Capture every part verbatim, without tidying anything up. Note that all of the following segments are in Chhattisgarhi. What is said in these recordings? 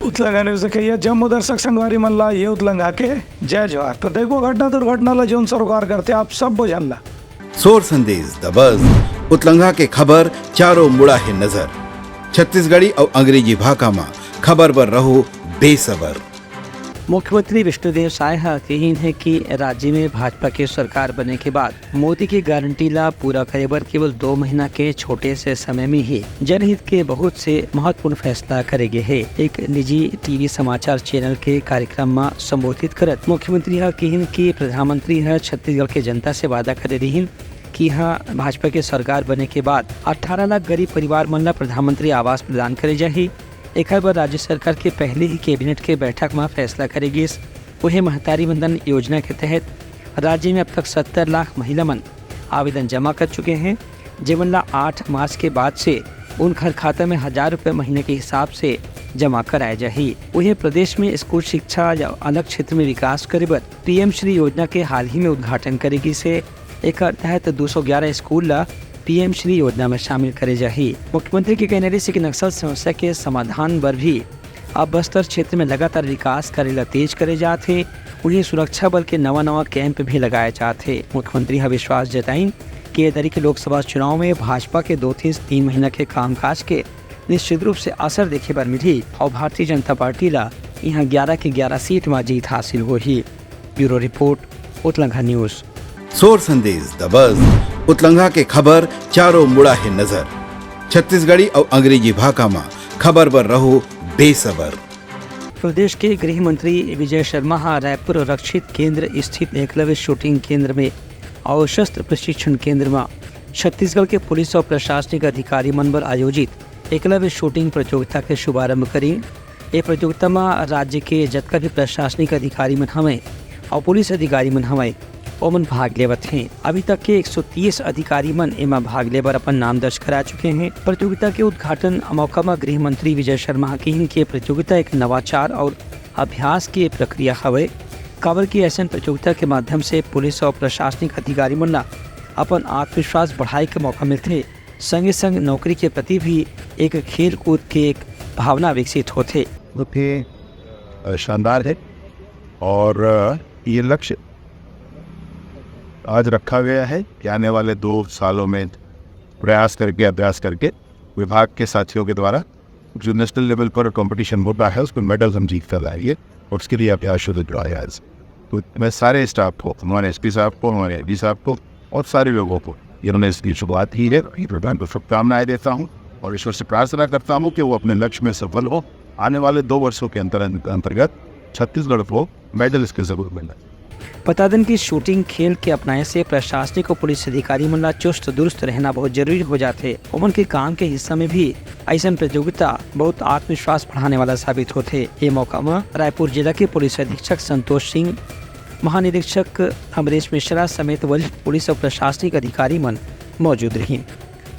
उतलंघा न्यूज देखइया जम्मो दर्शक संगवारी मन ला ये उतलंघा के जय जोहार। तो देखो घटना दुर्घटना ला जौन सरोकार करथे आप सब बोझन ला। सोर संदेश दबस उतलंघा के खबर चारों मुड़ा हे नजर। छत्तीसगढ़ी अउ अंग्रेजी भाखा म खबर बर रहो बेसबर। मुख्यमंत्री विष्णुदेव साय ह कहिन हे कि राज्य में भाजपा के सरकार बने के बाद मोदी के गारंटी ला पूरा करे बर केवल दो महीना के छोटे से समय में ही जनहित के बहुत से महत्वपूर्ण फैसला करे गे हे। एक निजी टीवी समाचार चैनल के कार्यक्रम म संबोधित करत मुख्यमंत्री ह कहिन कि प्रधानमंत्री ह छत्तीसगढ़ के जनता से वादा करे रिहिन कि ह भाजपा के सरकार बने के बाद अट्ठारह लाख गरीब परिवार मन ला प्रधानमंत्री आवास प्रदान करे जाही। एखर बर राज्य सरकार के पहले ही कैबिनेट के बैठक म फैसला करे गिस। उहे महतारी वंदन योजना के तहत राज्य में अब तक सत्तर लाख महिला मन आवेदन जमा कर चुके हैं, जेमन ला आठ मार्च के बाद से उनकर खाता में हजार रुपए महीने के हिसाब से जमा कराए जाही। उहे प्रदेश में स्कूल शिक्षा या अलग क्षेत्र में विकास करे बर पीएम श्री योजना के हाल ही में उद्घाटन करे गिस हे। एकर तहत दो सौ ग्यारह स्कूल ला पीएम श्री योजना में शामिल करे जाही। मुख्यमंत्री के कहना रहिस कि नक्सल समस्या के समाधान बर भी अब बस्तर क्षेत्र में लगातार विकास कार्य ला तेज करे जात हे। उहीं सुरक्षा बल के नवा नवा कैंप भी लगाए जात हे। मुख्यमंत्री ह विश्वास जताइन कि ये दरी के लोकसभा चुनाव में भाजपा के दो से तीन महीना के कामकाज के निश्चित रूप से असर देखे बर मिलही और भारतीय जनता पार्टी ला यहाँ ग्यारह के ग्यारह सीट म जीत हासिल होही। ब्यूरो रिपोर्ट, उतलंघा न्यूज। सोर संदेश दबस उतलंघा के खबर चारों मुड़ा हे नजर। छत्तीसगढ़ी अउ अंग्रेजी भाखा म खबर बर रहो बेसबर। प्रदेश के गृह मंत्री विजय शर्मा ह रायपुर रक्षित केंद्र स्थित एकलव्य शूटिंग केंद्र में अउ शस्त्र प्रशिक्षण केंद्र म छत्तीसगढ़ के पुलिस अउ प्रशासनिक अधिकारी मन बर आयोजित एकलव्य शूटिंग प्रतियोगिता के शुभारंभ करीन। ए प्रतियोगिता म राज्य के जतका भी प्रशासनिक अधिकारी मन हवय अउ पुलिस अधिकारी मन हवय, ओमन भाग लेवत हें। अभी तक के एक सौ तीस अधिकारी मन एमा भाग लेबर अपन नाम दर्ज करा चुके हें। प्रतियोगिता के उद्घाटन मौका म गृह मंत्री विजय शर्मा ह किहिन कि ये प्रतियोगिता एक नवाचार अउ अभ्यास के प्रक्रिया हवय, काबर कि अइसन प्रतियोगिता के माध्यम से पुलिस अउ प्रशासनिक अधिकारी मन ला अपन आत्मविश्वास बढ़ाए के मौका मिलथे, संगे संग नौकरी के प्रति भी एक खेल कूद के एक भावना विकसित होथे। बहुत ही अ, शानदार है और अ, ये लक्ष्य आज रखा गया है कि आने वाले दो सालों में प्रयास करके, अभ्यास करके विभाग के साथियों के द्वारा जो नेशनल लेवल पर कंपटीशन होता है उसमें मेडल हम जीत कर लाएंगे और उसके लिए अभ्यास शुरू किया है आज। तो मैं सारे स्टाफ को, हमारे एसपी साहब को, हमारे एडी साहब को और सारे लोगों को जिन्होंने इसकी शुरुआत की है, ये प्रधान को शुभकामनाएं देता हूँ और ईश्वर से प्रार्थना करता हूँ कि वो अपने लक्ष्य में सफल हो। आने वाले दो वर्षों के अंतर अंतर्गत छत्तीसगढ़ को मेडल इसके जरूर मिलना। बता देन कि शूटिंग खेल के अपनाए से प्रशासनिक अउ पुलिस अधिकारी मन ला चुस्त दुरुस्त रहना बहुत जरूरी हो जाथे। ओमन के काम के हिस्सा में भी अइसन प्रतियोगिता बहुत आत्मविश्वास बढ़ाने वाला साबित होथे। ये मौका म रायपुर जिला के पुलिस अधीक्षक संतोष सिंह, महानिरीक्षक अमरेश मिश्रा समेत वरिष्ठ पुलिस अउ प्रशासनिक अधिकारी मन मौजूद रहिन।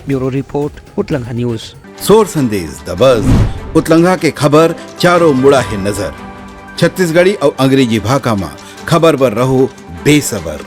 ब्यूरो रिपोर्ट, उतलंघा न्यूज। सोर संदेश दबस उतलंघा के खबर चारों मुड़ा हे नजर। छत्तीसगढ़ी अउ अंग्रेजी भाखा म खबर बर रहो बेसबर।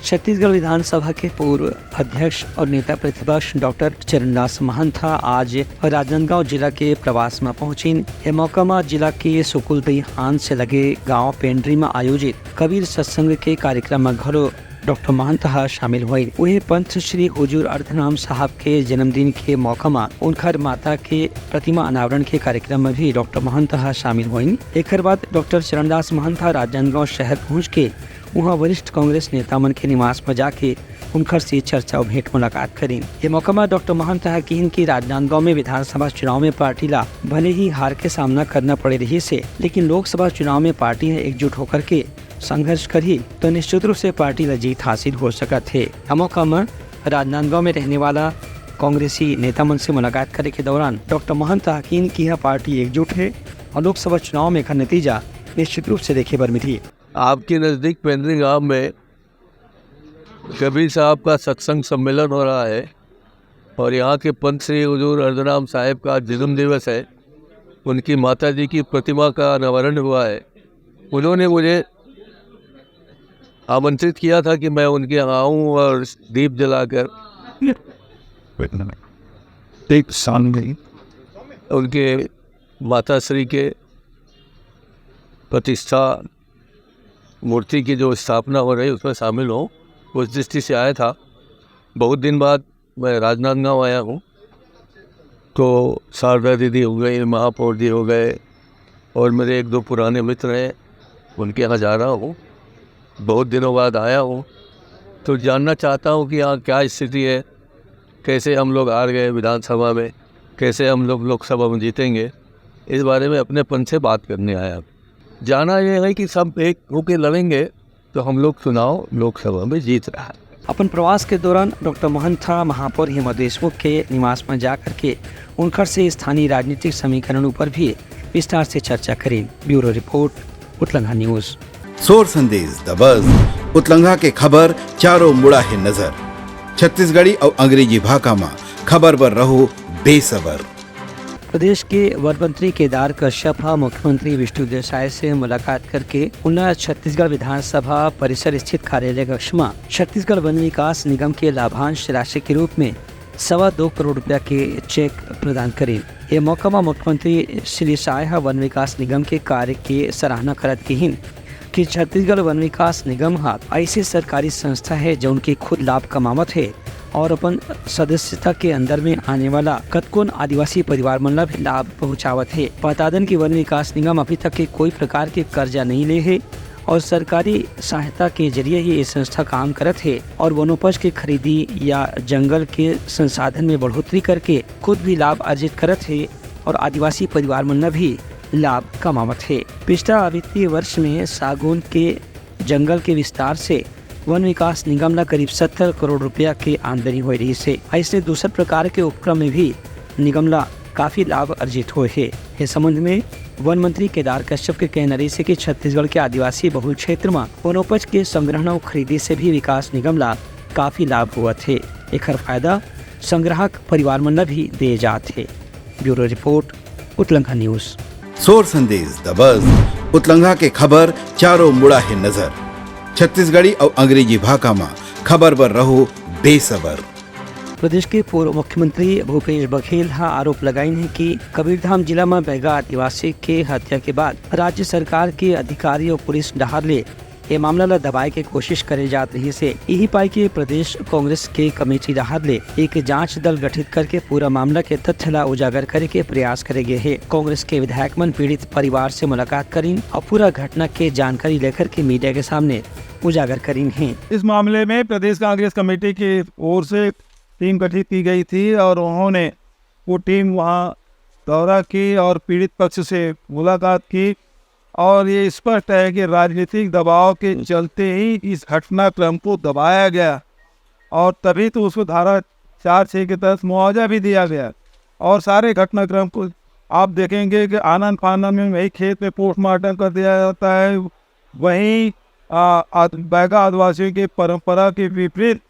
छत्तीसगढ़ विधानसभा के पूर्व अध्यक्ष और नेता प्रतिपक्ष डॉक्टर चरणदास महंत ह आज राजनांदगांव जिला के प्रवास म पहुंचिन। ए मौका म जिला के सुकुलदई हान से लगे गांव पेंड्री म आयोजित कबीर सत्संग के कार्यक्रम म घलो डॉक्टर महंत ह शामिल होइन। उहे पंथ श्री हुजूर अर्धनाम साहब के जन्मदिन के मौका म उनखर माता के प्रतिमा अनावरण के कार्यक्रम म भी डॉक्टर महंत ह शामिल होइन। एखर बाद डॉक्टर चरणदास महंत ह राजनांदगांव शहर पहुंच के उहां वरिष्ठ कांग्रेस नेता मन के निवास म जाके उनखर से चर्चा अउ भेंट मुलाकात करिन। ये मौका म डॉक्टर महंत ह किहिन कि राजनांदगांव में विधानसभा चुनाव में पार्टी ला भले ही हार के सामना करना पड़े रहिस हे, लेकिन लोकसभा चुनाव में पार्टी ह एकजुट होकर के संघर्ष करही तो निश्चित रूप से पार्टी ला जीत हासिल हो सकत हे। ये मौका म राजनांदगांव में रहने वाला कांग्रेसी नेता मन से मुलाकात करे के दौरान डॉक्टर महंत ह किहिन कि यह पार्टी एकजुट हे और लोकसभा चुनाव में एखर नतीजा निश्चित रूप से देखे बर मिलही। आपके नज़दीक पेंद्री गांव में कबीर साहब का सत्संग सम्मेलन हो रहा है और यहाँ के पंथ श्री हुजूर अर्धनाम साहेब का जन्म दिवस है। उनकी माता जी की प्रतिमा का अनावरण हुआ है। उन्होंने मुझे आमंत्रित किया था कि मैं उनके यहाँ आऊँ और दीप जलाकर एक साल में उनके माता श्री के प्रतिष्ठा, मूर्ति की जो स्थापना हो रही, उसमें शामिल हूँ। उस दृष्टि से आया था। बहुत दिन बाद मैं राजनांदगांव आया हूँ, तो शारदा दीदी हो गई, महापौर जी हो गए, और मेरे एक दो पुराने मित्र हैं, उनके यहाँ जा रहा हूँ। बहुत दिनों बाद आया हूँ, तो जानना चाहता हूँ कि यहाँ क्या स्थिति है, कैसे हम लोग हार गए विधानसभा में, कैसे हम लोग लोकसभा में जीतेंगे। इस बारे में अपनेपन से बात करने आया। जाना यह है कि सब एक होके लड़ेंगे, तो हम लोग चुनाव लोकसभा में जीत रहा है। अपन प्रवास के दौरान डॉक्टर महंथा महापौर हेमा देशमुख के निवास में जाकर के उनकर से स्थानीय राजनीतिक समीकरण ऊपर भी विस्तार से चर्चा करें। ब्यूरो रिपोर्ट, उतलंघा न्यूज। सोर संदेश दबस, उतलंघा के खबर चारों मुड़ा हे नजर। छत्तीसगढ़ी अउ अंग्रेजी भाखा म खबर बर रहो बेसबर। प्रदेश के वन मंत्री केदार कश्यप ह मुख्यमंत्री विष्णु देव साय से मुलाकात करके उन्हें छत्तीसगढ़ विधानसभा परिसर स्थित कार्यालय कक्ष में छत्तीसगढ़ वन विकास निगम के लाभांश राशि के रूप में सवा दो करोड़ रुपया के चेक प्रदान करीन। ये मौका म मुख्यमंत्री श्री साय ह वन विकास निगम के कार्य के सराहना करत किहिन कि छत्तीसगढ़ वन विकास निगम ह ऐसे सरकारी संस्था है, जौन की खुद लाभ कमावत है और अपन सदस्यता के अंदर में आने वाला कतकोन आदिवासी परिवार मन ला भी लाभ पहुंचावत है। बता देन कि वन विकास निगम अभी तक के कोई प्रकार के कर्जा नहीं ले है और सरकारी सहायता के जरिए ही ये संस्था काम करत है और वनोपज के खरीदी या जंगल के संसाधन में बढ़ोतरी करके खुद भी लाभ अर्जित करत है और आदिवासी परिवार मन ला भी लाभ कमावत है। पिछला वित्तीय वर्ष में सागौन के जंगल के विस्तार से वन विकास निगम ला करीब सत्तर करोड़ रुपया के आमदनी होए रहिस हे। अइसने दूसर प्रकार के उपक्रम में भी निगम ला काफी लाभ अर्जित होए हे। ए संबंध में वन मंत्री केदार कश्यप के कहना रहिस हे कि छत्तीसगढ़ के आदिवासी बहुल क्षेत्र म वनोपज के संग्रहण अउ खरीदी से भी विकास निगम ला काफी लाभ होवत हे। एखर फायदा संग्राहक परिवार मन ला भी दे जात हे। ब्यूरो रिपोर्ट, उतलंघा न्यूज। सोर संदेश दबस, उतलंघा के खबर चारों मुड़ा हे नजर। छत्तीसगढ़ी अउ अंग्रेजी भाखा म खबर बर रहो बेसबर। प्रदेश के पूर्व मुख्यमंत्री भूपेश बघेल ह आरोप लगाइन हे कि कबीरधाम जिला म बैगा आदिवासी के हत्या के बाद राज्य सरकार के अधिकारी अउ पुलिस डहार ले ये मामला ला दबाए के कोशिश करे जात रहिस हे। इही पाई के प्रदेश कांग्रेस के कमेटी डहार ले एक जांच दल गठित करके पूरा मामला के तथ्य ला उजागर करे के प्रयास करे गे हे। कांग्रेस के विधायक मन पीड़ित परिवार से मुलाकात करिन अउ पूरा घटना के जानकारी लेकर के मीडिया के सामने उजागर करिन हे। इस मामले में प्रदेश कांग्रेस कमेटी की ओर से टीम गठित की गई थी और उन्होंने वो टीम वहाँ दौरा की और पीड़ित पक्ष से मुलाकात की और ये स्पष्ट है कि राजनीतिक दबाव के चलते ही इस घटनाक्रम को दबाया गया और तभी तो उसको धारा चार छः के तहत मुआवजा भी दिया गया और सारे घटनाक्रम को आप देखेंगे कि आनन फानन में वही खेत में पोस्टमार्टम कर दिया जाता है, वहीं आ, आद, बैगा आदिवासियों की परंपरा के विपरीत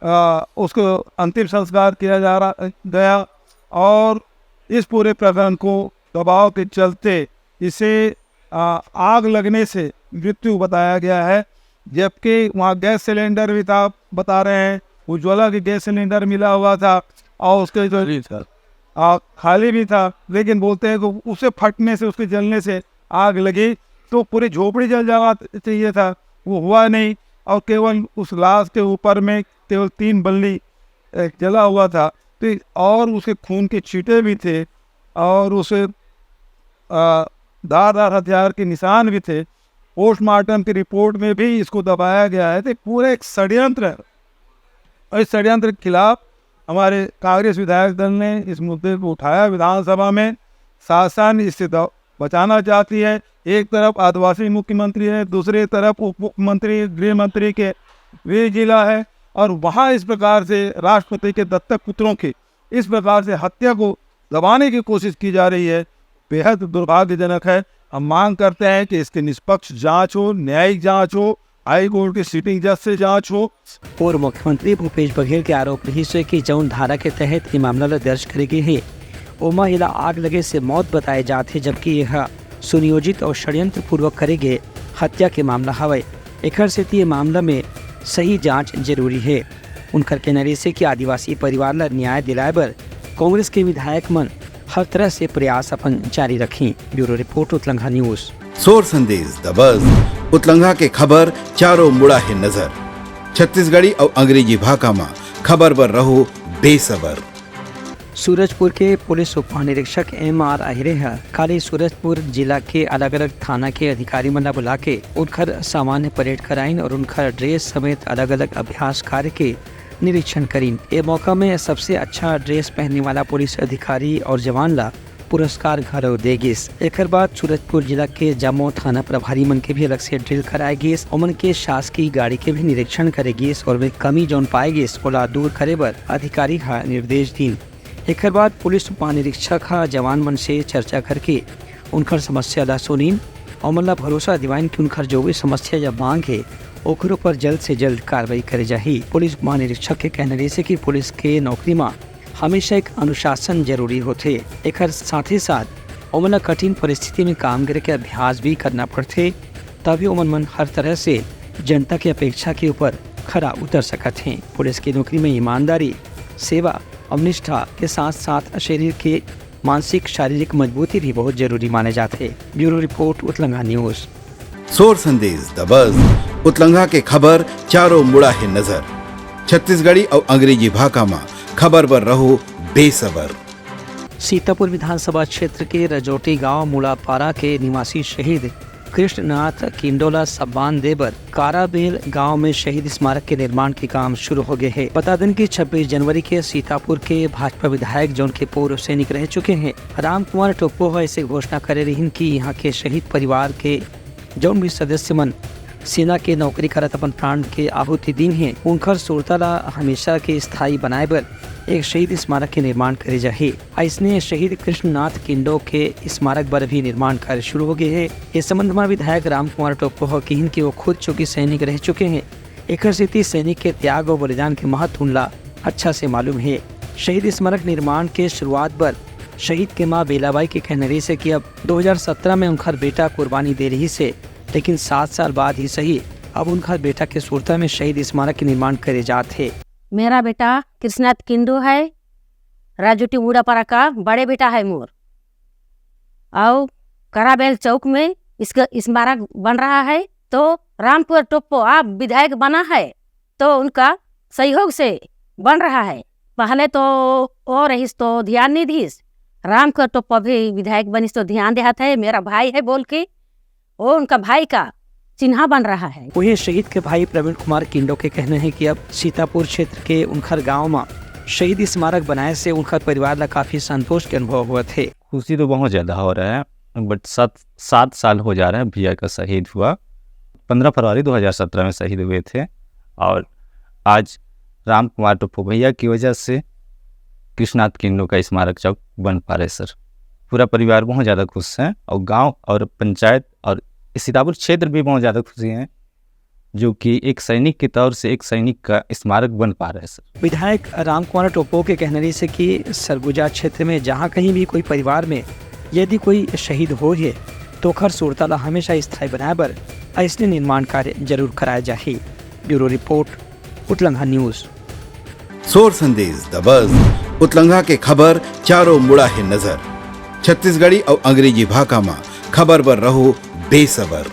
आ, उसको अंतिम संस्कार किया जा रहा गया और इस पूरे प्रकरण को दबाव के चलते इसे आ, आग लगने से मृत्यु बताया गया है, जबकि वहाँ गैस सिलेंडर भी था, बता रहे हैं उज्ज्वला के गैस सिलेंडर मिला हुआ था और उसके जो खाली था। आ, खाली भी था, लेकिन बोलते हैं कि उसे फटने से, उसके जलने से आग लगी तो पूरी झोपड़ी जल जाना चाहिए था, वो हुआ नहीं और केवल उस लाश के ऊपर में केवल तीन बल्ली ए, जला हुआ था। तो और उसके खून के छींटे भी थे और उसे आ, धारदार हथियार के निशान भी थे। पोस्टमार्टम की रिपोर्ट में भी इसको दबाया गया है। तो पूरा एक षड्यंत्र है और इस षड्यंत्र के खिलाफ हमारे कांग्रेस विधायक दल ने इस मुद्दे को उठाया विधानसभा में। शासन इससे द- बचाना चाहती है। एक तरफ आदिवासी मुख्यमंत्री है, दूसरी तरफ उप मुख्यमंत्री, गृह मंत्री के वे जिला है और वहाँ इस प्रकार से राष्ट्रपति के दत्तक पुत्रों की इस प्रकार से हत्या को दबाने की कोशिश की जा रही है, बेहद दुर्भाग्यजनक है। हम मांग करते हैं कि इसकी निष्पक्ष जांच हो, न्यायिक जांच हो, हाई कोर्ट के सिटिंग जज से जांच हो। पूर्व मुख्यमंत्री भूपेश बघेल के आरोप रहिस हे कि जौन धारा के तहत ये मामला ला दर्ज करे गे हे, ओमा एला आग लगे से मौत बताए जात हे, जबकि यह सुनियोजित और षड्यंत्र पूर्वक करे गे हत्या के मामला हवय। एखर सेती ये मामला में सही जांच जरूरी हे। उनकर कहना रहिस हे कि आदिवासी परिवार ला न्याय दिलाए बर कांग्रेस के विधायक मन हर तरह से प्रयास अपन जारी रखहीं। ब्यूरो रिपोर्ट, उतलंघा न्यूज। सोर संदेश दबस, उतलंघा के खबर चारों मुड़ा हे नजर। छत्तीसगढ़ी अउ अंग्रेजी भाखा म खबर बर रहो बेसबर। सूरजपुर के पुलिस उपमहानिरीक्षक एम आर आहिरे ह काली सूरजपुर जिला के अलग-अलग थाना के अधिकारी मन ला बुला के उनखर सामान्य परेड कराइन और उनखर ड्रेस समेत अलग-अलग अभ्यास कार्य के निरीक्षण करीन। ए मौका में सबसे अच्छा ड्रेस पहनने वाला पुलिस अधिकारी और जवान ला पुरस्कार घलो दे गिस। एकर बाद सूरजपुर जिला के जम्मो थाना प्रभारी मन के भी अलग से ड्रिल कराए गिस। ओमन के शासकीय गाड़ी के भी निरीक्षण करे गिस और वे कमी जौन पाए गिस, ओला दूर करे बर अधिकारी ह निर्देश दीन। एकर बाद पुलिस महानिरीक्षक ह जवान मन से चर्चा करके उनखर समस्या ला सुनीन और ओमन ला भरोसा दिवाइन कि उनखर जो भी समस्या या मांग हे, ओकर ऊपर जल्द से जल्द कार्रवाई करे जाही। पुलिस महानिरीक्षक के कहना रहिस हे कि पुलिस के नौकरी म हमेशा एक अनुशासन जरूरी होथे। एकर साथ ही साथ ओमन ला कठिन परिस्थिति में काम करे के अभ्यास भी करना पड़थे, तभी ओमन मन हर तरह से जनता के अपेक्षा के ऊपर खरा उतर सकत हें। पुलिस की नौकरी में ईमानदारी, सेवा और निष्ठा के साथ-साथ शरीर के मानसिक, शारीरिक मजबूती भी बहुत जरूरी माने जाथे। ब्यूरो रिपोर्ट, उतलंघा न्यूज। सोर संदेश दबस, उतलंघा के खबर चारों मुड़ा हे नजर। छत्तीसगढ़ी अउ अंग्रेजी भाखा म खबर बर रहो बेसबर। सीतापुर विधानसभा क्षेत्र के रजोटी गांव मुड़ापारा के निवासी शहीद कृष्णनाथ किंडो ला सम्मान दे बर काराबेल गांव में शहीद स्मारक के निर्माण के काम शुरू हो गए हे। बता देन कि छब्बीस जनवरी के सीतापुर के भाजपा विधायक, जौन के पूर्व सैनिक रह चुके हैं, राम कुमार टोप्पो ह ऐसे घोषणा करे रहिन कि यहाँ के शहीद परिवार के जौन भी सदस्य मन सेना के नौकरी करत अपन प्राण के आहुति दीन हे, उनखर सुरता ला हमेशा के स्थायी बनाए बर एक शहीद स्मारक के निर्माण करे जाही। अइसने शहीद कृष्णनाथ किंडो के स्मारक बर भी निर्माण कार्य शुरू हो गए हे। इस संबंध में विधायक राम कुमार टोप्पो ह किहिन कि वो खुद चूंकि सैनिक रह चुके हैं, एकर सेती सैनिक के त्याग और बलिदान के महत्व उनला अच्छा से मालूम हे। शहीद स्मारक निर्माण के शुरुआत बर शहीद के मां बेलाबाई के कहना रहिस हे कि अब दो हज़ार सत्रह में उनखर बेटा कुर्बानी दे रहिस हे, लेकिन सात साल बाद ही सही, अब उनखर बेटा के सुरता में शहीद स्मारक के निर्माण करे जात हे। मेरा बेटा कृष्णनाथ किंडो है, राजूटी मुड़ापारा का बड़े बेटा है मोर। अउ कराबेल चौक में इसका स्मारक बन रहा है, तो रामपुर टोप्पो आप विधायक बना है, तो उनका सहयोग से बन रहा है। पहले तो वो रहिस तो ध्यान नहीं दीस, रामपुर टोप्पो भी विधायक बनिस तो ध्यान देहत है, मेरा भाई है बोल के वो उनका भाई का चिन्हा बन रहा है। वहीं शहीद के भाई प्रवीण कुमार किंडो के कहना है कि अब सीतापुर क्षेत्र के उनखर गांव में शहीद स्मारक बनाए से उनखर परिवार ला काफी संतोष के अनुभव होवत हे। खुशी तो बहुत ज़्यादा हो रहा है, बट सात, सात साल हो जा रहा है भैया का शहीद हुआ। पन्द्रह फरवरी दो हज़ार सत्रह में शहीद हुए थे और आज राम कुमार टोप्पो भैया की वजह से कृष्णनाथ किंडो का स्मारक चौक बन पा रहे सर। पूरा परिवार बहुत ज़्यादा खुश है और गांव और पंचायत और सीतापुर क्षेत्र भी बहुत ज़्यादा खुशी हैं, जो कि एक सैनिक के तौर से एक सैनिक का स्मारक बन पा रहे हैं सर। विधायक राम कुमार टोप्पो के कहना रहिस हे कि सरगुजा क्षेत्र में जहां कहीं भी कोई परिवार में यदि कोई शहीद होय हे, तो ओखर सुरता ला हमेशा स्थायी बनाए बर अइसने निर्माण कार्य जरूर कराए जाही। ब्यूरो रिपोर्ट, उतलंघा न्यूज। सोर संदेश दबस, उतलंघा के खबर चारों मुड़ा हे नजर। छत्तीसगढ़ी अउ अंग्रेजी भाखा म खबर बर रहो बेसबर।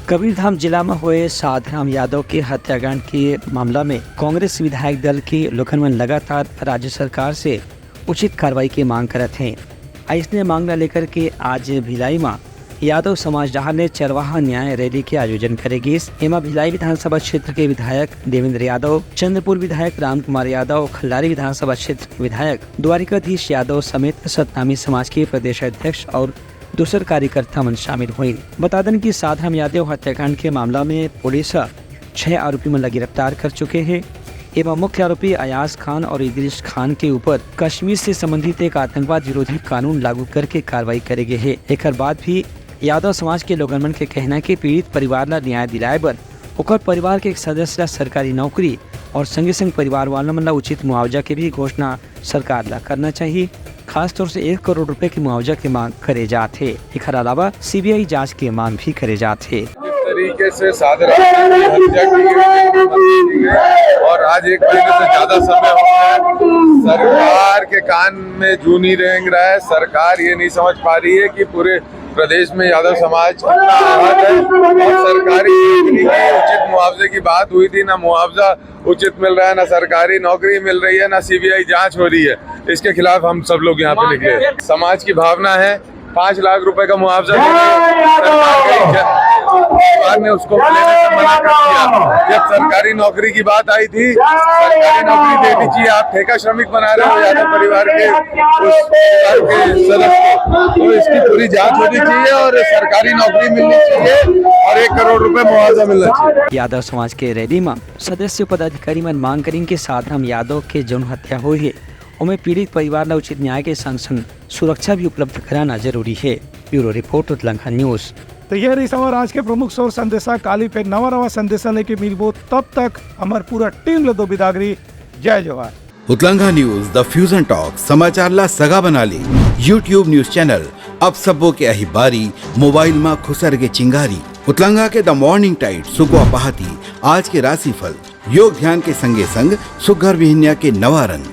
कबीरधाम जिला म होए साधराम यादव के हत्याकांड के मामला में कांग्रेस विधायक दल के लोगन मन लगातार राज्य सरकार से उचित कार्रवाई के मांग करत हें। अइसने मांग ला लेकर के आज भिलाई म यादव समाज डहार ले चरवाहा न्याय रैली के आयोजन करे गिस। एमा भिलाई विधानसभा क्षेत्र के विधायक देवेंद्र यादव, चंद्रपुर विधायक रामकुमार यादव, खल्लारी विधानसभा क्षेत्र के विधायक द्वारिकाधीश यादव समेत सतनामी समाज के प्रदेश अध्यक्ष अउ दूसर कार्यकर्ता मन शामिल होइन। बता दन कि साधराम यादव हत्याकांड के मामला में पुलिस ह छह आरोपी मन ला गिरफ्तार कर चुके हे। एमा मुख्य आरोपी अयाज खान अउ इदरीश खान के ऊपर कश्मीर से संबंधित एक आतंकवाद विरोधी कानून लागू करके कार्रवाई करे गे हे। एकर बाद भी यादव समाज के लोगन मन के कहना हे कि पीड़ित परिवार ला न्याय दिलाए बर ओकर परिवार के एक सदस्य ला सरकारी नौकरी अउ संगे संग परिवार वाला मन ला उचित मुआवजा के भी घोषणा सरकार ला करना चाहिए। खासतौर से एक करोड़ रुपए के मुआवजा के मांग करे जात हे। एखर अलावा सीबीआई जांच के मांग भी करे जात हे। जिस तरीके से साधु राम की हत्या की गई, की गई और आज एक महीने से ज्यादा समय हो गया है, सरकार के कान में जू नहीं रेंग रहा है। सरकार ये नहीं समझ पा रही है कि पूरे प्रदेश में यादव समाज कितना आहत है और सरकारी नौकरी के उचित मुआवजे की बात हुई थी, ना मुआवजा उचित मिल रहा है, ना सरकारी नौकरी मिल रही है, ना सीबीआई जांच हो रही है। इसके खिलाफ हम सब लोग यहाँ पे निकले। समाज की भावना है, पाँच लाख रुपए का मुआवजा देने सरकार ने उसको लेने से मना कर दिया। जब सरकारी नौकरी की बात आई थी, सरकारी नौकरी देनी चाहिए। आप ठेका श्रमिक बना रहे हो यादव परिवार के उस परिवार के सदस्य को, तो इसकी पूरी जांच होनी चाहिए और सरकारी नौकरी मिलनी चाहिए और एक करोड़ रुपए मुआवजा मिलना चाहिए। यादव समाज के रैली म सदस्य पदाधिकारी मन मांग करिन के साधराम यादव के जौन हत्या होय हे, ओमे पीड़ित परिवार ल उचित न्याय के संग संग सुरक्षा भी उपलब्ध कराना जरूरी हे। ब्यूरो रिपोर्ट, उतलंघा न्यूज। तो ये रही सवार आज के प्रमुख शोर संदेशा। काली फिर नवा नवा संदेशा लेके मिलबो, तब तक हमार पूरा टीम ल दो बिदागरी। जय जोहार। उतलंघा न्यूज, द फ्यूजन टॉक, समाचार ला सगा बना ले। YouTube न्यूज चैनल, अब सबो के आही बारी, मोबाइल मा खुसर के चिंगारी। उतलंघा के द मॉर्निंग टाइट, सुगवा पहाती, आज के राशिफल, योग ध्यान के संगे संग सुग्घर बिहनिया के नवा रंग।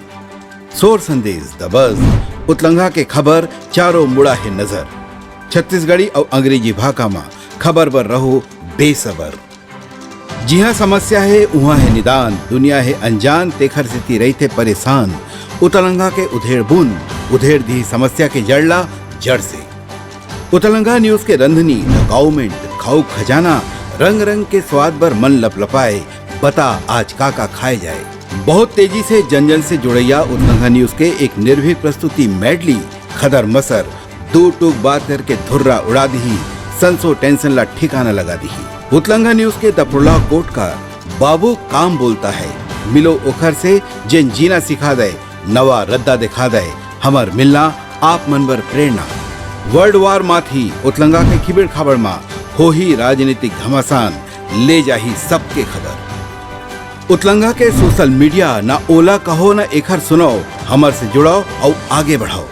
सोर संदेश, द बज, उतलंघा के खबर, चारों मुड़ा हे नजर। छत्तीसगढ़ी अउ अंग्रेजी भाखा मा खबर बर रहो बेसबर। जिहाँ समस्या हे, उहाँ हे निदान, दुनिया हे अनजान, तेखर सेती रहिथे परेशान। उतलंघा के उधेड़ बुन, उधेड़ दिही समस्या के जड़ ला जड़ से। उतलंघा न्यूज के रंधनी, द काउमेंट, खाऊ खजाना, रंग रंग के स्वाद बर मन लपलपाए, बता आज का का खाए जाए। बहुत तेजी से जन जन से जुड़ैया उतलंघा न्यूज के एक निर्भीक प्रस्तुति मेडली, खदर मसर, दू टूक बात करके धुर्रा उड़ा दिही, संसो टेंशन ला ठिकाना लगा दिही। उतलंघा न्यूज के द प्रोलॉग कोट का बाबू काम बोलता है, मिलो ओखर से जेन जीना सिखा दे, नवा रद्दा दिखा दे, हमर मिलना आप मन बर प्रेरणा। वर्ल्ड वार माथी उतलंगा के खिबेड़ खाबड़ मा होही राजनीतिक घमासान, ले जाही सबके खबर। उतलंगा के सोशल मीडिया, ना ओला कहो ना एखर सुनाओ, हमर से जुड़ाओ अउ आगे बढ़ाओ।